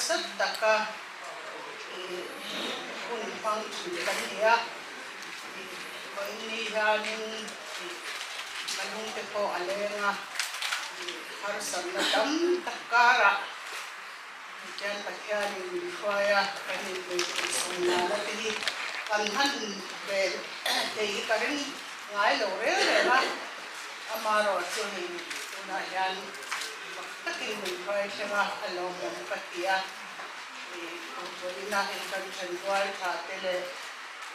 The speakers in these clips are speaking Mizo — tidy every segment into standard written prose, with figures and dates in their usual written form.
Nasa taka hun hmang thin kan ni a, vawiin hianin ka lungte pawh a leng a, harsatna tam tak karah Tichuan Pathianin min hruai a, kan inbeihsawmnana te hi kan hman ve thei hi ka ring ngai lo reng reng a, amaherawh chu hei tunah hian fak takin min hruai thleng a, a lawmawm ka ti a, ih vawiina hei kan thenrual tha te leh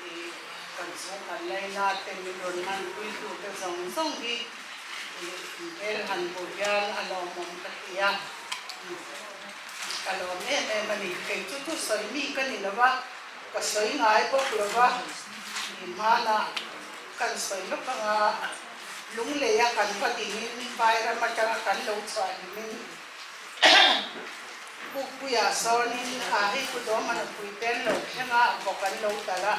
ih kan chhungkhat laina te min rawn hmanpui tu te zawng zawng hi ih hmel han hmuh hian a lawmawm ka ti a. Ka lawm em em a ni. Kei chu thu sawi mi ka ni lo va, ka sawi ngai bawk lo va, i hmanah kan sawi lawk anga lungleia kan va dingin Vairam atanga kan lo chhuah hlimin Pukpuia sawnin a hei Pu Dawma nupui te an lo thleng a, bawk an lo talh a,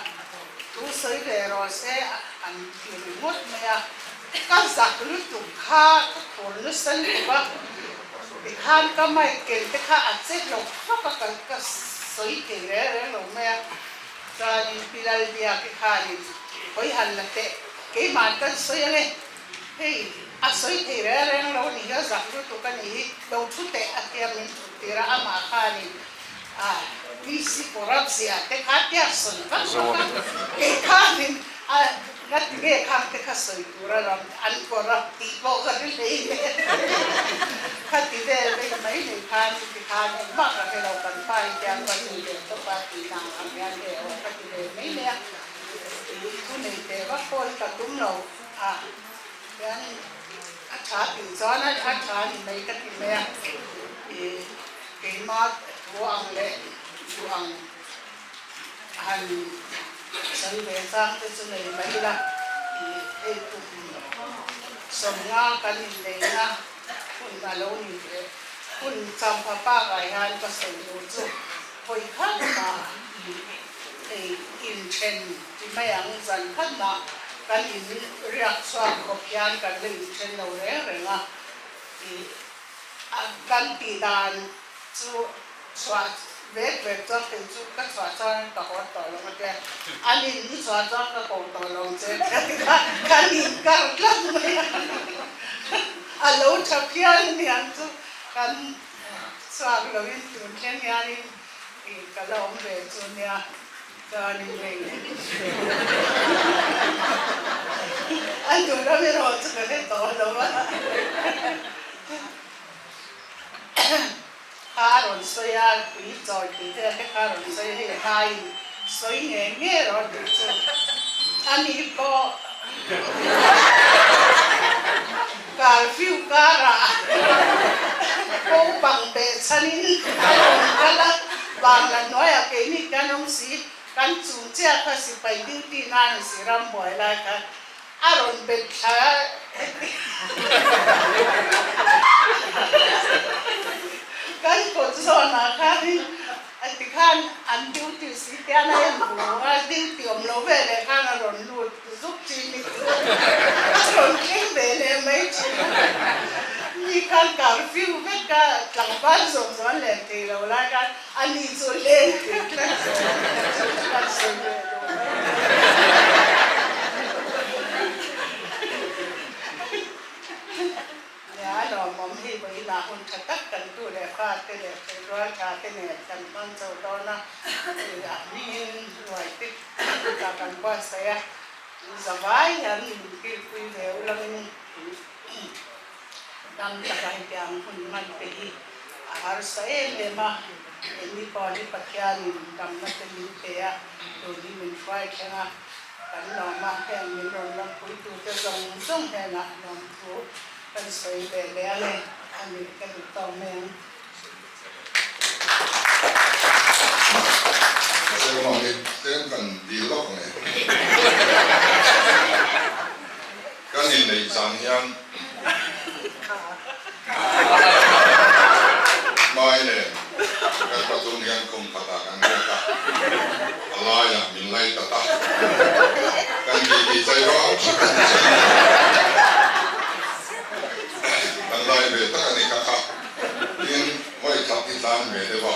thu sawi ve rawh se an ti ringawt mai a. Ka zak lutuk kha ka khur nasa lutuk a, tikhan ka mic ken te kha a che hlawk hlawk a, ka ka sawi thei reng reng lo mai a, chuanin Pi Lalbiaki khanin hawi han la teh, keimah kan sawi ange, hei a sawi thei reng reng lo ni hi a zak lutuk a nih hi, lo thu teh a tia min thut tir a, amah khanin a PC corrupt zia te kha tia sawi vak vak a, kei khanin a Nga ti nge khang te kha sawi tur a ram an kawr a tih pawh ka ri hlei nen kha ti vel vek mai nei khan ti khan engmah ka hre lo kan pa hi tiang ka zui ve tawp a tih nang ang hian e aw ka ti ve mai mai a ih thu nei teh vak pawh hi ka tum lo a hian a tha tih chuan a tha ni mai ka ti mai a ih keimah thu ang leh duh ang. Han sawi ve chang te chu nei mai ila tih hei kum 50 kan inneihna hun a lo ni ve. Hun champha pakah hian ka sawi duh chu hawi khat mah hei inthen ti mai ang, zan khat mah kan in riak chhuak khawp hian kan la inthen lo reng reng a tih kan tih dan chu chhuah vek vek chuan kei chu ka chhuah chuan ka haw tawh lo a tia, an in i chhuah chuan ka ko tawh lo che ka ti kha kan in kar tlat mai a, a lo tha phian aniang chu kan chhuak lo in tun thleng hian in ka la awm ve chu nia chuan in hei a hnung ram erawh chu ka hre tawh lo a. Kha a rawn sawi a, tui chawi tih vel te kha a rawn sawi a, hei hmaiin sawi nge nge rawh tih chu a ni pawh curfew karah ko bang beh chhanin a rawn kal a, bangla hnuaiah keini kan awm si, kan chung chiah kha sipai duty nan si rambuai lai khan A rawn bet thla kan kawt zawnah khanin a ti khan an duty si tian a en bu a, duty awm lo ve leh khan a rawn lut zuk thin i a rawn thleng ve leh mai thin a, mi khan curfew vek a tlangval zawm zawm an len thei lo lai khan ani chu leng thei tlat kan sawi ve lo mai. Nia a lawmawm hei vawiinah hun tha tak kan tu leh fa te leh theirual tha te nen kan hmang chho dawn a, a hmingin ruai te kutah kan buatsaih a, zavai hian min kilpui ve ulangin Dam taka hetiang hun hman te hi a harsa em em a, engni pawh hi Pathianin damna te min pe a, tun hi min hruai thleng a, kan lawm a, heng min rawn lampuitute zawng zawng hnenah lawmthu kan sawi ve leh ang e, a nih ka duh tawk mai ang. Sermon hi tlem kan dil lawk ang e. Kan inneih zan hian hmai nen kan pathum hian khum khatah kan riak a, a laiah min lai ta ta. Kan titi chai rual thak a ni chai. Kan lai ve tak a ni kha kha. Tin, vawi khat hi tlan ve deuh a.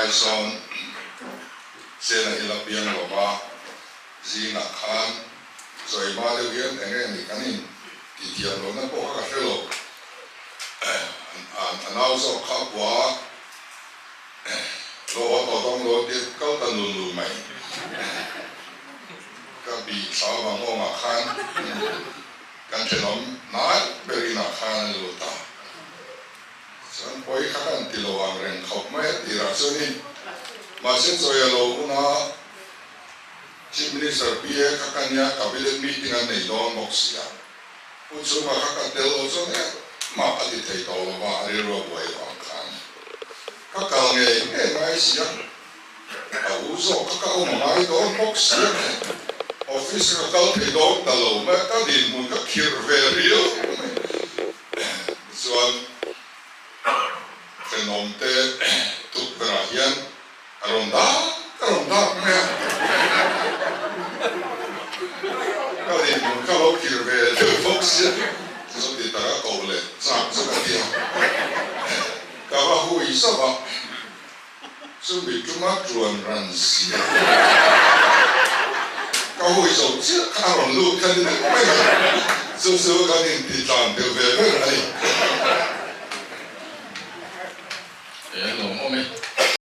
lai sawn Sena hi la piang lo va, zingah khan sawi hma deuh hian eng nge ni kan in tih thiam lohna pawh kha ka hre lo. A nau zawk kha a pua a, lo haw tawh dawng lo tir kal ta nul nul mai. Ka bih thla vang awngah khan kan thenawm hnai ber inah khan a lut a. Chuan pawi kha kan ti lo ang reng khawp mai a tirah chuanin mahse chawi a lo hun a, Chief Minister PA kha ka nia Cabinet meeting an nei dawn bawk si a, Pu Chhunga kha ka tel lo chuan engmah a ti thei tawh lo va, a rilru a buai vang khan ka kal ngei ngei ngai si a, a u zawk kha ka awm a ngai dawn bawk si a, office ka kal thei dawn ta lo mai a, ka dinhmun ka khirh ve riau mai. Tichuan, thenawmte tukverhah hian a rawn dak a rawn dak mai a. Ka dinhmun ka lo khir ve deuh bawk sia, chuti taka koh leh chak chu ka ti a. Ka va hui zauh a, chumi tuma tuan ran sia ka hui zo chiah kha a rawn lut kha ni deuh mai a, chu chu kan intitlan deuh ve ber a ni.